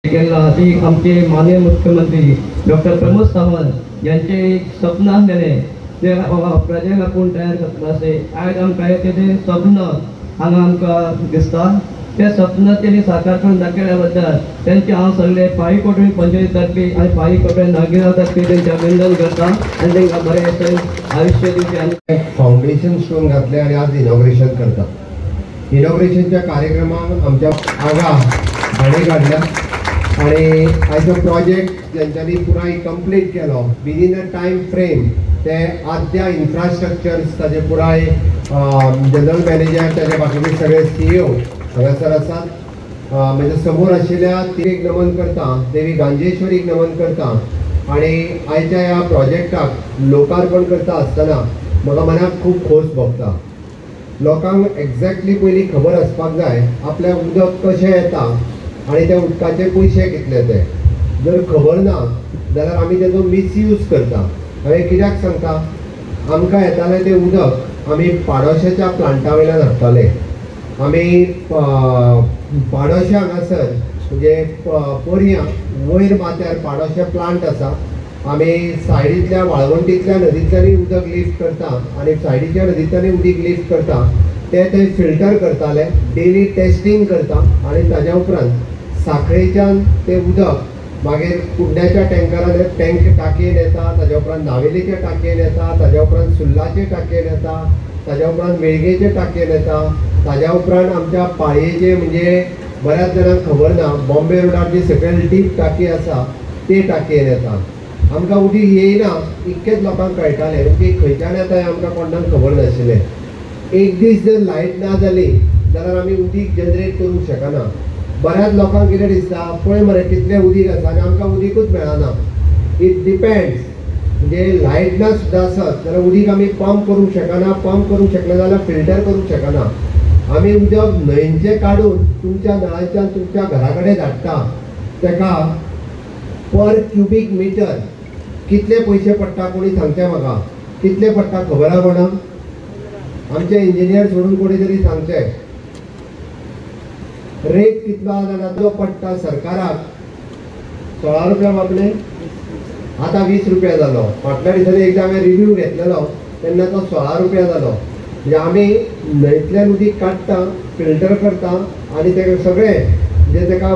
केला ती आमचे माननीय मुख्यमंत्री डॉक्टर प्रमोद सावंत यांचे एक स्वप्न आसलेले ते प्रोजेक्ट आपूण तयार करता अशें आयज आमकां तेजें स्वप्न हांगा आमकां दिसता. ते स्वप्न तेणी साकार करून दाखयल्या बद्दल तेंचे हांव सगळे पाळी कोटूय पंचायती तर्फे आनी पाळी कोटूय नागरिकां तर्फे तेंचें अभिनंदन करता आनी तांकां बरें अशें आयुश्य दिवचें. आनी फावंडेशन स्टोन घातले आनी आज इनॉग्रेशन करता. इनॉग्रेशनच्या कार्यक्रमाक आमच्या आगा हाणें काडल्या आनी आयचो प्रोजेक्ट जेंच्यांनी पुराय कंप्लीट केलो विदीन अ टायम फ्रेम ते आद्या इन्फ्रास्ट्रक्चर्स ताजे पुराय जनरल मॅनेजर ताजे बाकीचे सगळे सीईओ हांगासर आसात. म्हज्या समोर आशिल्ल्या देवीक नमन करता, देवी गांजेश्वरीक नमन करता आनी आयच्या ह्या प्रोजेक्टाक लोकार्पण करता आसतना म्हाका मनाक खूब खोस भोगता. लोकांक एग्जॅक्टली पयलीं खबर आसपाक जाय आपल्या उदक कशें येता आनी त्या उदकाचे पयशे कितले ते. जर खबर ना जाल्यार आमी तेजो मिसयूज करता. हांवें कित्याक सांगता, आमकां येतालें तें उदक आमी पाडोशाच्या प्लांटा वयल्यान हाडटाले. आमी पाडोशा हांगासर म्हणजे पर्यां वयर माथ्यार पाडोशे प्लांट आसा. आमी सायडींतल्या वाळवंटींतल्या नदींतल्यानूय उदक लिफ्ट करता आनी सायडीच्या नदींतल्यानूय उदीक लिफ्ट करता. ते थंय फिल्टर करताले, डेली टेस्टींग करता आनी ताज्या उपरांत साखळेच्यान तें उदक मागीर कुड्ड्याच्या टँकरान टँक टाकयेन येता, ताज्या उपरांत नावेलीच्या टाकयेन येता, ताज्या उपरांत सुर्लाचे टाकयेन येता, ताज्या उपरांत वेळगेचे टाकयेन येता, ताज्या उपरांत आमच्या पाळयेचे म्हणजे बऱ्याच जाणांक खबर ना बॉम्बे रोडार जी सकयल डीप टाकी आसा ते टाकयेन येता. आमकां उदीक येयना इतकेच लोकांक कळटालें, उदीक खंयच्यान येता हें आमकां कोणाक खबर नाशिल्लें. एक दीस जर लायट ना जाली जाल्यार आमी उदीक जनरेट करूंक शकना. बऱ्याच लोकांक कितें दिसता, पळय मरे कितलें उदीक आसा आनी आमकां उदीकूच मेळना. It depends, म्हणजे लायट ना सुद्दां आसत जाल्यार उदीक आमी पंप करूंक शकना, पंप करूंक शकना जाल्यार फिल्टर करूंक शकना. आमी उदक न्हंयचें काडून तुमच्या नळाच्यान तुमच्या घरा कडेन धाडटा, ताका पर क्युबीक मिटर कितले पयशे पडटा कोणी सांगचें म्हाका? कितले पडटा खबर आहा कोणाक? आमचे इंजिनियर सोडून कोणी तरी सांगचें रेट कितलो आहा जाणा तो पडटा सरकाराक 16 रुपया बाबले, आतां 20 रुपया जालो. फाटल्या दिसांनी एकदां हांवें रिव्यू घेतलेलो तेन्ना तो 16 रुपया जालो. म्हणजे आमी न्हंयतल्यान उदीक काडटा, फिल्टर करता आनी तेका सगळें म्हणजे तेका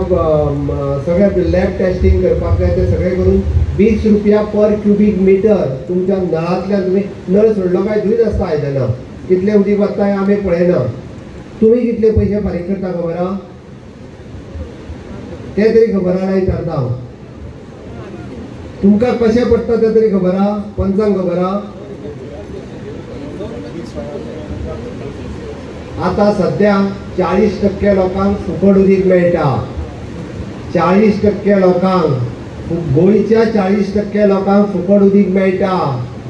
सगळें लॅब टेस्टींग करपाक जाय तें सगळें करून 20 रुपया पर क्युबीक मिटर तुमच्या नळांतल्यान तुमी नळ सोडलो काय धुयत आसता आयदनां, कितलें उदीक वता हें आमी पळयना. तुमी कितले पयशे फारीक करता खबर आहा? तें तरी खबर आहा विचारता हांव. तुमकां कशें पडटा तें तरी खबर आहा? पंचांक खबर आहा? आतां सद्या 40% लोकांक फुकट उदीक मेळटा. 40% लोकांक, गोंयच्या 40% लोकांक फुकट उदीक मेळटा.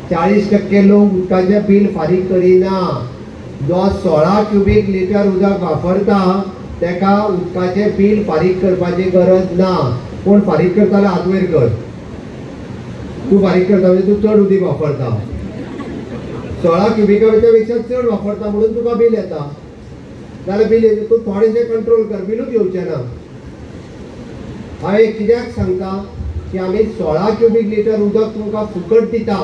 40% लोक उदकाचें बील फारीक करिना. जो 16 क्युबीक लिटर उदक वापरता ताका उदकाचें बील फारीक करपाची गरज ना. कोण फारीक करता जाल्यार हात वयर कर. तूं फारीक करता म्हणजे तूं चड उदीक वापरता, 16 क्युबिका पेक्षा चड वापरता म्हणून तुका बील येता. जाल्यार बील येता तूं थोडेशें कंट्रोल कर, बिलूच येवचें ना. हांवें कित्याक सांगता की आमी 16 क्युबीक लिटर उदक तुमकां फुकट दिता,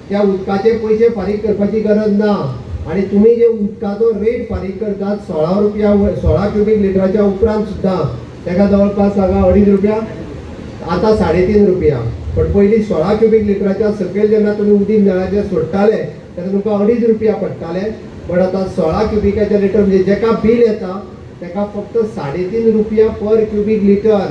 त्या उदकाचे पयशे फारीक करपाची गरज ना. आनी तुमी जे उदकाचो रेट फारीक करतात 16 रुपया 16 क्युबीक लिटराच्या उपरांत सुद्दां ताका जवळपास हांगा 2.5 रुपया, आतां 3.5 रुपया. पण पयलीं 16 क्युबीक लिटराच्या सकयल जेन्ना तुमी उदीक नळाचेर सोडटाले तेन्ना तुमकां 2.5 रुपया पडटाले. बट आतां 16 क्युबिकाच्या लिटर म्हणजे जेका बील येता ताका फक्त 3.5 रुपया पर क्युबीक लिटर.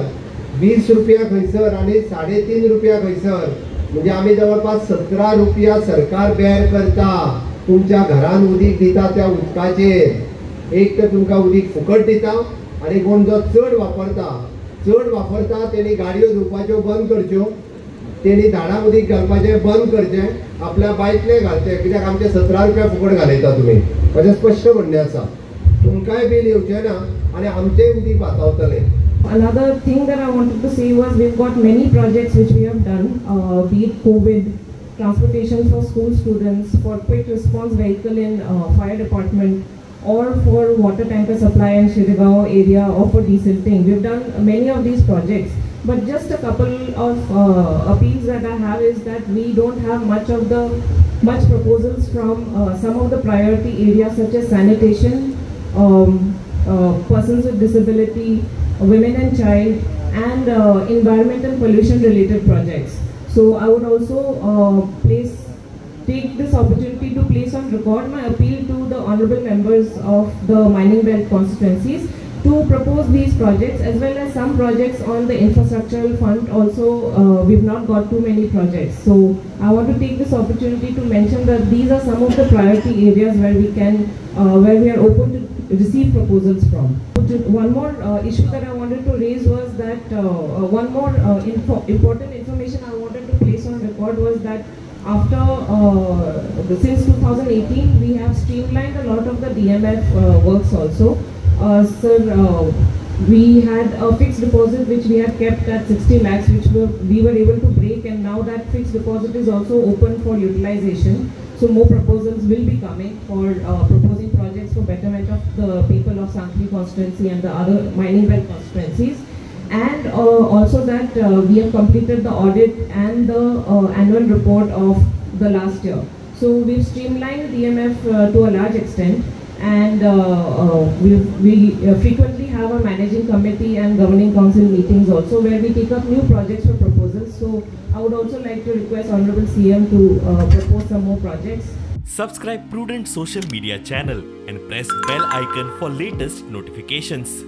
20 रुपया खंयसर आनी 3.5 रुपया खंयसर, म्हणजे आमी जवळपास 17 रुपया सरकार बेर करता तुमच्या घरान उदीक दिता त्या उदकाचेर. एक तर तुमकां उदीक फुकट दिता आनी कोण जो चड वापरता, चड वापरता तेणी गाडयो धुवपाच्यो बंद करच्यो, तेणी झाडां उदीक घालपाचें बंद करचें, आपल्या बांयतलें घालचें. कित्याक आमचे 17 रुपया फुकट घालयता तुमी. म्हजें स्पश्ट म्हणणें आसा, तुमकांय बील येवचें ना आनी आमचेंय उदीक वाचावतलें. Another thing that I wanted to say was we've got many projects which we have done, be it COVID, transportation for school students, for quick response vehicle in fire department, or for water tanker supply in Shirgaon area, or for desilting. We've done many of these projects. But just a couple of appeals that I have is that we don't have much proposals from some of the priority areas such as sanitation, persons with disability, women and child, and environmental pollution related projects. So I would also take this opportunity to place on record my appeal to the honorable members of the mining belt constituencies to propose these projects, as well as some projects on the infrastructural front also. We've not got too many projects. So I want to take this opportunity to mention that these are some of the priority areas where we can, where we are open to receive proposals from. One more issue that I wanted to raise was that one more important information I wanted to place on record was that after since 2018, we have streamlined a lot of the DMF works also. Sir, we had a fixed deposit which we had kept at 60 lakhs, which we were able to break, and now that fixed deposit is also open for utilization. So more proposals will be coming for proposing projects for betterment of the people of Sankhali constituency and the other mining belt constituencies. And also that we have completed the audit and the annual report of the last year. So we've streamlined DMF to a large extent, and we frequently have a managing committee and governing council meetings also, where we take up new projects for proposals. So I would also like to request Honorable CM to propose some more projects. Subscribe Prudent Social Media channel and press bell icon for latest notifications.